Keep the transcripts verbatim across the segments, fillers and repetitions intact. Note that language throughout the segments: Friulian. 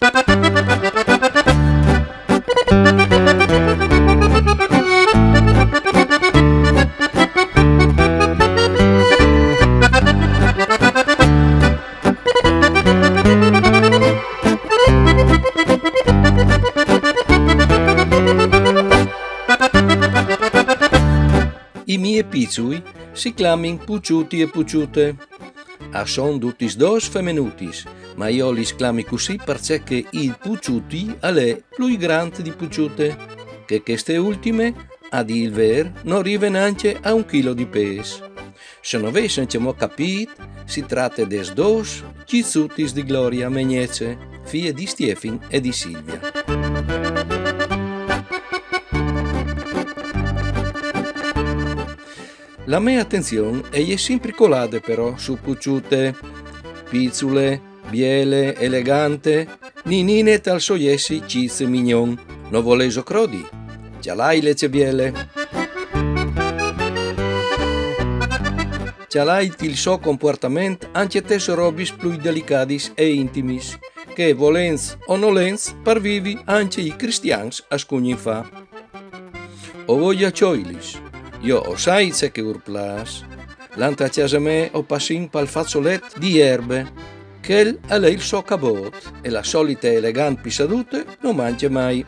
I miei piçui si clamin Puçuti e Puçute. A son dutis dôs femenutis, ma jo lis clami cussì parcè che il Puçuti al è plui grant di Puçute, che cheste ultime, a dî il vêr, no rive nancje a un chilo di pês. Se no vês ancjemò capît, si trate des dôs cjiçutis di Gloria, mê gnece, fie di Stiefin e di Silvia. La mê atenzion e je simpri colade però su Puçute, piçule, biele, elegante, ninine tal so jessi cît e mignon, no volêso crodi? Cjalaitle ce biele! Cjalait il so compuartament ancje tes robis plui delicadis e intimis, che volents o nolents par vivi ancje i cristians a scugnin fâ. O voi a cjoilis, jo o sai ce che ur plâs. Lant a cjase mê o passìn pal façolet di erbe. Chel al è il so cabot e la solite elegant pissadute no mancje mai.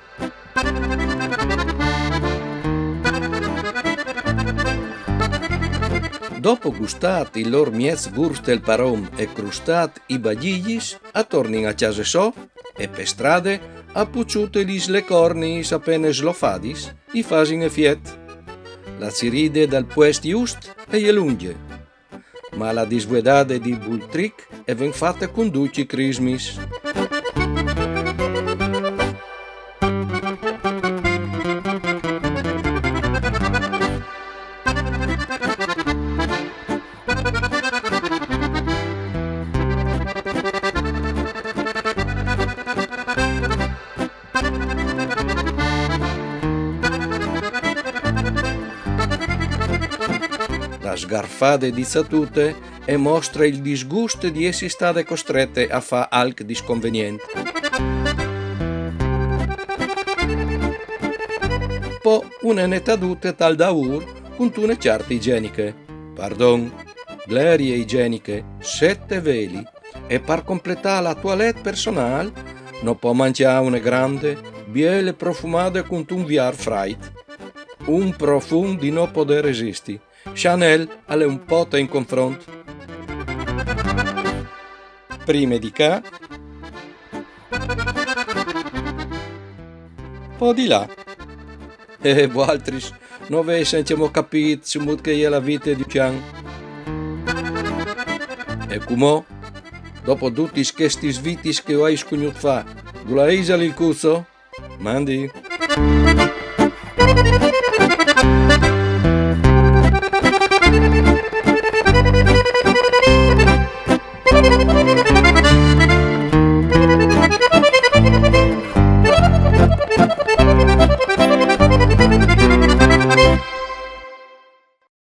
Dopo gustât il lôr mieç wurstel parom e crustât i bagjigjis, a tornin a cjase sô e pe strade, a Puçute lis lecorniis a pene slofadis i fasin efiet. La ciride dal puest just e je lungje, ma la disvuedade di Bultric e ven fate cun ducj i crismis. La sgarfade di Çatute e mostre il disgust di jessi stade costrete a fâ alc di sconvenient. Po une netadute tal daûr cuntune cjarte igjeniche. Pardon, glerie igjeniche, sete veli. E par completâ la toilette personâl no pò mancjâ une grande, biele profumade cuntun viâr frait. Un profum di no podê resisti. Chanel al è un pote in confront. Prime di ca, po di là. E voaltris no vês ancjemò capît cemût che e je la vite di un cjan. E cumò, dopo dutis chestis vitis che o ai scugnût fâ, dulà isal il cuço? Mandi.